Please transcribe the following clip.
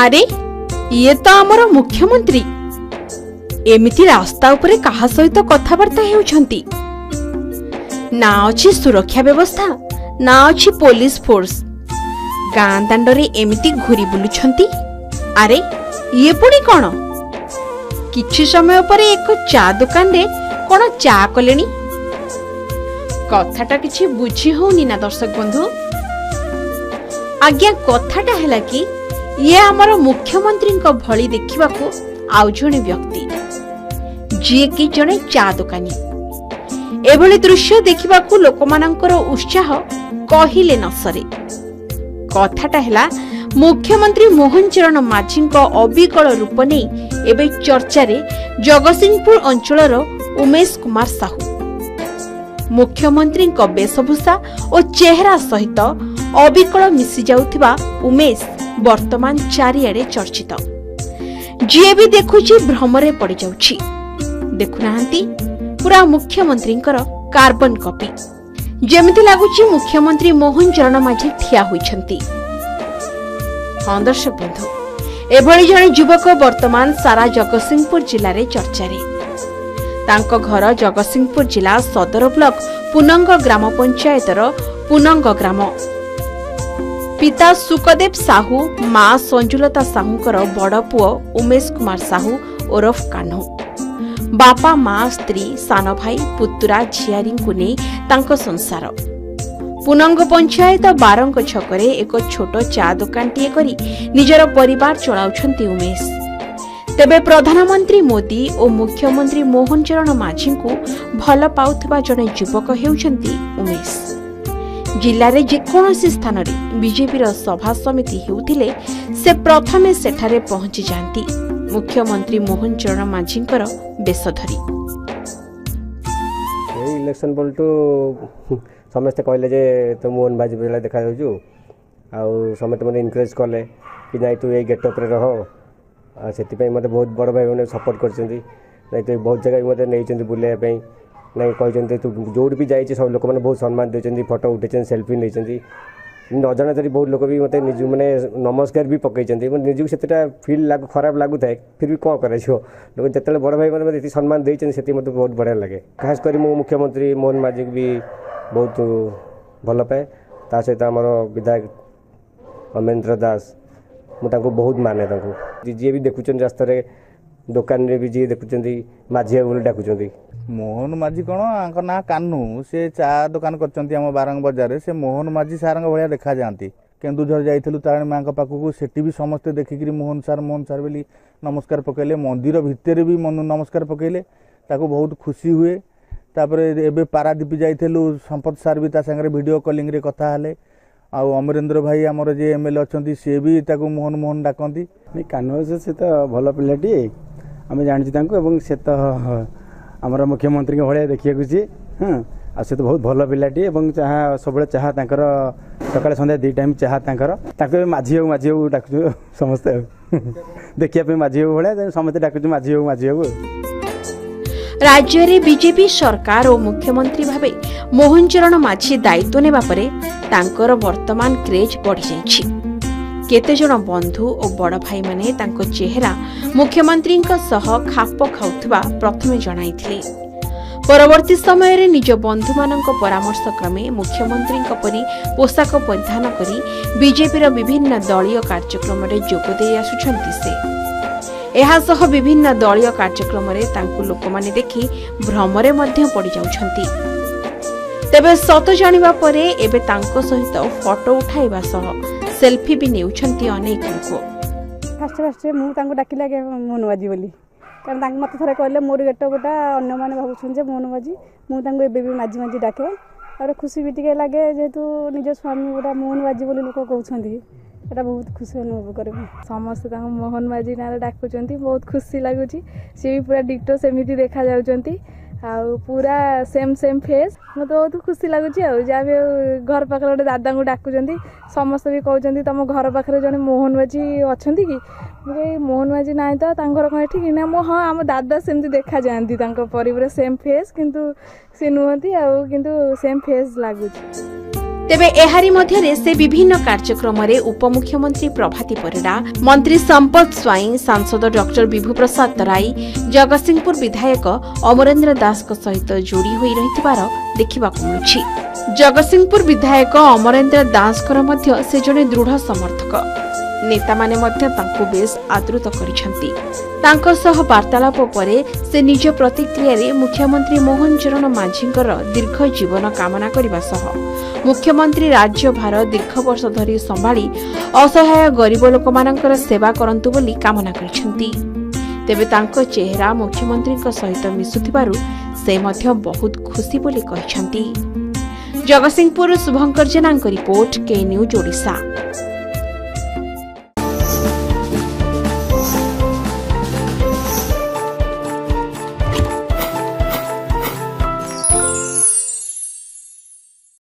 ଆରେ ଇଏ ତ ଆମର ମୁଖ୍ୟମନ୍ତ୍ରୀ, ଏମିତି ରାସ୍ତା ଉପରେ କାହା ସହିତ କଥାବାର୍ତ୍ତା ହେଉଛନ୍ତି? ନା ଅଛି ସୁରକ୍ଷା ବ୍ୟବସ୍ଥା, ନା ଅଛି ପୋଲିସ ଫୋର୍ସ, ଗାଁ ଦାଣ୍ଡରେ ଏମିତି ଘୁରି ବୁଲୁଛନ୍ତି। ଆରେ ଇଏ ପୁଣି କଣ? କିଛି ସମୟ ପରେ ଏକ ଚା ଦୋକାନରେ କଣ ଚା କଲେଣି? କଥାଟା କିଛି ବୁଝି ହଉନି ନା ଦର୍ଶକ ବନ୍ଧୁ? ଆଜ୍ଞା, କଥାଟା ହେଲା କି ଇଏ ଆମର ମୁଖ୍ୟମନ୍ତ୍ରୀଙ୍କ ଭଳି ଦେଖିବାକୁ ଆଉ ଜଣେ ବ୍ୟକ୍ତି, ଯିଏକି ଜଣେ ଚା ଦୋକାନୀ। ଏଭଳି ଦୃଶ୍ୟ ଦେଖିବାକୁ ଲୋକମାନଙ୍କର ଉତ୍ସାହ କହିଲେ ନ ସରେ। କଥାଟା ହେଲା, ମୁଖ୍ୟମନ୍ତ୍ରୀ ମୋହନ ଚରଣ ମାଝୀଙ୍କ ଅବିକଳ ରୂପ ନେଇ ଏବେ ଚର୍ଚ୍ଚାରେ ଜଗତସିଂହପୁର ଅଞ୍ଚଳର ଉମେଶ କୁମାର ସାହୁ। ମୁଖ୍ୟମନ୍ତ୍ରୀଙ୍କ ବେଶଭୂଷା ଓ ଚେହେରା ସହିତ ଅବିକଳ ମିଶିଯାଉଥିବା ଉମେଶ ବର୍ତ୍ତମାନ ଚାରିଆଡ଼େ ଚର୍ଚ୍ଚିତ। ଯିଏ ବି ଦେଖୁଛି ଭ୍ରମରେ ପଡ଼ିଯାଉଛି। ଦେଖୁନାହାନ୍ତି, ପୁରା ମୁଖ୍ୟମନ୍ତ୍ରୀଙ୍କର କାର୍ବନ କପି। ଯେମିତି ଲାଗୁଛି ମୁଖ୍ୟମନ୍ତ୍ରୀ ମୋହନ ଚରଣ ମାଝୀ ଠିଆ ହୋଇଛନ୍ତି। ହଁ ଦର୍ଶକ ବନ୍ଧୁ, ଏଭଳି ଜଣେ ଯୁବକ ବର୍ତ୍ତମାନ ସାରା ଜଗତସିଂହପୁର ଜିଲ୍ଲାରେ ଚର୍ଚ୍ଚାରେ। ତାଙ୍କ ଘର ଜଗତସିଂହପୁର ଜିଲ୍ଲା ସଦର ବ୍ଲକ ପୁନଙ୍ଗ ଗ୍ରାମ ପଞ୍ଚାୟତର ପୁନଙ୍ଗ ଗ୍ରାମ। ପିତା ସୁକଦେବ ସାହୁ, ମା ସଞ୍ଜୁଲତା ସାହୁଙ୍କର ବଡ଼ ପୁଅ ଉମେଶ କୁମାର ସାହୁ ଓରଫ କାହ୍ନୁ। ବାପା, ମା, ସ୍ତ୍ରୀ, ସାନ ଭାଇ, ପୁତୁରା, ଝିଆରୀଙ୍କୁ ନେଇ ତାଙ୍କ ସଂସାର। ପୁନଙ୍ଗ ପଞ୍ଚାୟତ ବାରଙ୍ଗ ଛକରେ ଏକ ଛୋଟ ଚା ଦୋକାନଟିଏ କରି ନିଜର ପରିବାର ଚଳାଉଛନ୍ତି ଉମେଶ। ତେବେ ପ୍ରଧାନମନ୍ତ୍ରୀ ମୋଦି ଓ ମୁଖ୍ୟମନ୍ତ୍ରୀ ମୋହନ ଚରଣ ମାଝୀଙ୍କୁ ଭଲ ପାଉଥିବା ଜଣେ ଯୁବକ ହେଉଛନ୍ତି ଉମେଶ। ଜିଲ୍ଲାରେ ଯେକୌଣସି ସ୍ଥାନରେ ବିଜେପିର ସଭା ସମିତି ହେଉଥିଲେ ସେ ପ୍ରଥମେ ସେଠାରେ ପହଞ୍ଚି ଯାଆନ୍ତି ମୁଖ୍ୟମନ୍ତ୍ରୀ ମୋହନ ଚରଣ ମାଝୀଙ୍କର ବେଶ ଧରି। ଏଇ ଇଲେକ୍ସନ୍ ବେଳଠୁ ସମସ୍ତେ କହିଲେ ଯେ ତୁ ମୋହନ ମାଝୀ ଭଳିଆ ଦେଖାଯାଉଛୁ, ଆଉ ସମସ୍ତେ ମୋତେ ଏନକରେଜ୍ କଲେ କି ନାଇଁ ତୁ ଏଇ ଗେଟଅପ୍ରେ ରହ। ଆଉ ସେଥିପାଇଁ ମୋତେ ବହୁତ ବଡ଼ ଭାଇମାନେ ସପୋର୍ଟ କରିଛନ୍ତି। ନାଇଁ ତୁ ବହୁତ ଜାଗା ବି ମୋତେ ନେଇଛନ୍ତି ବୁଲେଇବା ପାଇଁ, ନାଇଁ କହିଛନ୍ତି ତୁ ଯେଉଁଠି ବି ଯାଇଛି ସବୁ ଲୋକମାନେ ବହୁତ ସମ୍ମାନ ଦେଉଛନ୍ତି, ଫଟୋ ଉଠେଇଛନ୍ତି, ସେଲ୍ଫି ନେଇଛନ୍ତି। ଅଜାଣତରେ ବହୁତ ଲୋକ ବି ମୋତେ ନିଜକୁ ମାନେ ନମସ୍କାର ବି ପକାଇଛନ୍ତି। ମୁଁ ନିଜକୁ ସେତେଟା ଫିଲ୍ ଲାଗୁ ଖରାପ ଲାଗୁଥାଏ, ଫିର୍ ବି କ'ଣ କରାଯିବ, ଲୋକ ଯେତେବେଳେ ବଡ଼ ଭାଇମାନେ ମୋତେ ଏତିକି ସମ୍ମାନ ଦେଇଛନ୍ତି ସେତିକି ମୋତେ ବହୁତ ବଢ଼ିଆ ଲାଗେ। ଖାସ୍ କରି ମୁଁ ମୁଖ୍ୟମନ୍ତ୍ରୀ ମୋହନ ମାଝୀକୁ ବି ବହୁତ ଭଲ ପାଏ। ତା ସହିତ ଆମର ବିଧାୟକ ଅମରେନ୍ଦ୍ର ଦାସ, ମୁଁ ତାଙ୍କୁ ବହୁତ ମାନେ। ତାଙ୍କୁ ଯିଏ ବି ଦେଖୁଛନ୍ତି ରାସ୍ତାରେ, ଦୋକାନରେ ବି ଯିଏ ଦେଖୁଛନ୍ତି ମାଝୀ ବାବୁ ବୋଲି ଡାକୁଛନ୍ତି। ମୋହନ ମାଝୀ କ'ଣ, ଆଙ୍କ ନାଁ କାହ୍ନୁ, ସେ ଚା ଦୋକାନ କରିଛନ୍ତି ଆମ ବାରଙ୍ଗ ବଜାରରେ। ସେ ମୋହନ ମାଝୀ ସାର୍ଙ୍କ ଭଳିଆ ଦେଖାଯାଆନ୍ତି। କେନ୍ଦୁଝର ଯାଇଥିଲୁ ତାରିଣୀ ମାଆଙ୍କ ପାଖକୁ, ସେଠି ବି ସମସ୍ତେ ଦେଖିକିରି ମୋହନ ସାର୍ ମୋହନ ସାର୍ ବୋଲି ନମସ୍କାର ପକାଇଲେ। ମନ୍ଦିର ଭିତରେ ବି ନମସ୍କାର ପକାଇଲେ, ତାକୁ ବହୁତ ଖୁସି ହୁଏ। ତାପରେ ଏବେ ପାରାଦୀପ ଯାଇଥିଲୁ, ସମ୍ପତ ସାର୍ ବି ତା ସାଙ୍ଗରେ ଭିଡ଼ିଓ କଲିଂରେ କଥା ହେଲେ। ଆଉ ଅମରେନ୍ଦ୍ର ଭାଇ ଆମର ଯିଏ ଏମ୍ ଏଲ୍ ଏ ଅଛନ୍ତି, ସିଏ ବି ତାକୁ ମୋହନ ମୋହନ ଡାକନ୍ତି। ନାଇଁ, କାହ୍ନୁ ସେ ତ ଭଲ ପିଲାଟିଏ, ଆମେ ଜାଣିଛୁ ତାଙ୍କୁ, ଏବଂ ସେ ତ ଆମର ମୁଖ୍ୟମନ୍ତ୍ରୀଙ୍କ ଭଳିଆ ଦେଖିବାକୁ ସିଏ। ହଁ, ଆଉ ସେ ତ ବହୁତ ଭଲ ପିଲାଟିଏ ଏବଂ ଚାହା ସବୁବେଳେ ଚାହା ତାଙ୍କର ସକାଳେ ସନ୍ଧ୍ୟା 2 ଟାଇମ୍ ଚାହା ତାଙ୍କର। ତାଙ୍କୁ ଏବେ ମାଝୀ ବାବୁ ମାଝୀ ବାବୁ ଡାକୁଛୁ ସମସ୍ତେ, ଆଉ ଦେଖିବା ପାଇଁ ମାଝୀ ବାବୁ ଭଳିଆ ସମସ୍ତେ ଡାକୁଛୁ ମାଝୀ ବାବୁ ମାଝୀ ବାବୁ। ରାଜ୍ୟରେ ବିଜେପି ସରକାର ଓ ମୁଖ୍ୟମନ୍ତ୍ରୀ ଭାବେ ମୋହନ ଚରଣ ମାଝୀ ଦାୟିତ୍ୱ ନେବା ପରେ ତାଙ୍କର ବର୍ତ୍ତମାନ କ୍ରେଜ୍ ବଢ଼ିଯାଇଛି। କେତେଜଣ ବନ୍ଧୁ ଓ ବଡ଼ ଭାଇମାନେ ତାଙ୍କ ଚେହେରା ମୁଖ୍ୟମନ୍ତ୍ରୀଙ୍କ ସହ ଖାପ ଖାଉଥିବା ପ୍ରଥମେ ଜଣାଇଥିଲେ। ପରବର୍ତ୍ତୀ ସମୟରେ ନିଜ ବନ୍ଧୁମାନଙ୍କ ପରାମର୍ଶ କ୍ରମେ ମୁଖ୍ୟମନ୍ତ୍ରୀଙ୍କ ପରି ପୋଷାକ ପରିଧାନ କରି ବିଜେପିର ବିଭିନ୍ନ ଦଳୀୟ କାର୍ଯ୍ୟକ୍ରମରେ ଯୋଗ ଦେଇ ଆସୁଛନ୍ତି ସେ। ଏହାସହ ବିଭିନ୍ନ ଦଳୀୟ କାର୍ଯ୍ୟକ୍ରମରେ ତାଙ୍କୁ ଲୋକମାନେ ଦେଖି ଭ୍ରମରେ ମଧ୍ୟ ପଡ଼ିଯାଉଛନ୍ତି। ତେବେ ସତ ଜାଣିବା ପରେ ଏବେ ତାଙ୍କ ସହିତ ଫଟୋ ଉଠାଇବା ସହ ସେଲ୍ଫି ବି ନେଉଛନ୍ତି ଅନେକ ଲୋକ। ଫାଷ୍ଟ ଫାଷ୍ଟ ମୁଁ ତାଙ୍କୁ ଡାକିଲି ଆଜ୍ଞା ମୋହନ ମାଝୀ ବୋଲି, କାରଣ ତାଙ୍କୁ ମୋତେ ଥରେ କହିଲେ ମୋର ଗେଟଅପ୍ଟା ଅନ୍ୟମାନେ ଭାବୁଛନ୍ତି ଯେ ମୋହନ ମାଝୀ। ମୁଁ ତାଙ୍କୁ ଏବେ ବି ମାଝୀ ମାଝୀ ଡାକେ। ଆଉ ଖୁସି ବି ଟିକେ ଲାଗେ, ଯେହେତୁ ନିଜ ସ୍ୱାମୀ ଗୋଟା ମୋହନ ମାଝୀ ବୋଲି ଲୋକ କହୁଛନ୍ତି, ଏଇଟା ବହୁତ ଖୁସି ଅନୁଭବ କରେ ମୁଁ। ସମସ୍ତେ ତାଙ୍କୁ ମୋହନ ମାଝୀ ନାଁରେ ଡାକୁଛନ୍ତି, ବହୁତ ଖୁସି ଲାଗୁଛି। ସିଏ ବି ପୁରା ଡିଟୋ ସେମିତି ଦେଖାଯାଉଛନ୍ତି, ଆଉ ପୁରା ସେମ୍ ସେମ୍ ଫେସ୍। ମୋତେ ବହୁତ ଖୁସି ଲାଗୁଛି। ଆଉ ଯାହା ବି ହଉ ଘର ପାଖରେ ଗୋଟେ ଦାଦାଙ୍କୁ ଡାକୁଛନ୍ତି, ସମସ୍ତେ ବି କହୁଛନ୍ତି ତମ ଘର ପାଖରେ ଜଣେ ମୋହନ ମାଝୀ ଅଛନ୍ତି କି? ମୁଁ କହିଲି ମୋହନ ମାଝୀ ନାହିଁ ତ, ତାଙ୍କ ଘର କ'ଣ ଏଠି କି? ନା ମୁଁ ହଁ, ଆମ ଦାଦା ସେମିତି ଦେଖାଯାଆନ୍ତି ତାଙ୍କ ପରି, ପୁରା ସେମ୍ ଫେସ୍, କିନ୍ତୁ ସେ ନୁହନ୍ତି, ଆଉ କିନ୍ତୁ ସେମ୍ ଫେସ୍ ଲାଗୁଛି। ତେବେ ଏହାରି ମଧ୍ୟରେ ସେ ବିଭିନ୍ନ କାର୍ଯ୍ୟକ୍ରମରେ ଉପମୁଖ୍ୟମନ୍ତ୍ରୀ ପ୍ରଭାତୀ ପରିଡ଼ା, ମନ୍ତ୍ରୀ ସମ୍ପଦ ସ୍ୱାଇଁ, ସାଂସଦ ଡକ୍ଟର ବିଭୁପ୍ରସାଦ ତରାଇ, ଜଗତସିଂହପୁର ବିଧାୟକ ଅମରେନ୍ଦ୍ର ଦାସଙ୍କ ସହିତ ଯୋଡ଼ି ହୋଇ ରହିଥିବାର ଦେଖିବାକୁ ମିଳୁଛି। ଜଗତସିଂହପୁର ବିଧାୟକ ଅମରେନ୍ଦ୍ର ଦାସଙ୍କର ମଧ୍ୟ ସେ ଜଣେ ଦୃଢ଼ ସମର୍ଥକ। ନେତାମାନେ ମଧ୍ୟ ତାଙ୍କୁ ବେଶ୍ ଆଦୃତ କରିଛନ୍ତି। ତାଙ୍କ ସହ ବାର୍ତ୍ତାଳାପ ପରେ ସେ ନିଜ ପ୍ରତିକ୍ରିୟାରେ ମୁଖ୍ୟମନ୍ତ୍ରୀ ମୋହନ ଚରଣ ମାଝୀଙ୍କର ଦୀର୍ଘ ଜୀବନ କାମନା କରିବା ସହ ମୁଖ୍ୟମନ୍ତ୍ରୀ ରାଜ୍ୟଭାର ଦୀର୍ଘ ବର୍ଷ ଧରି ସମ୍ଭାଳି ଅସହାୟ ଗରିବ ଲୋକମାନଙ୍କର ସେବା କରନ୍ତୁ ବୋଲି କାମନା କରିଛନ୍ତି। ତେବେ ତାଙ୍କ ଚେହେରା ମୁଖ୍ୟମନ୍ତ୍ରୀଙ୍କ ସହିତ ମିଶୁଥିବାରୁ ସେ ମଧ୍ୟ ବହୁତ ଖୁସି ବୋଲି କହିଛନ୍ତି। ଜଗତସିଂହପୁରରୁ ଶୁଭଙ୍କର ଜେନାଙ୍କ ରିପୋର୍ଟ, କେ ନ୍ୟୁଜ୍ ଓଡ଼ିଶା।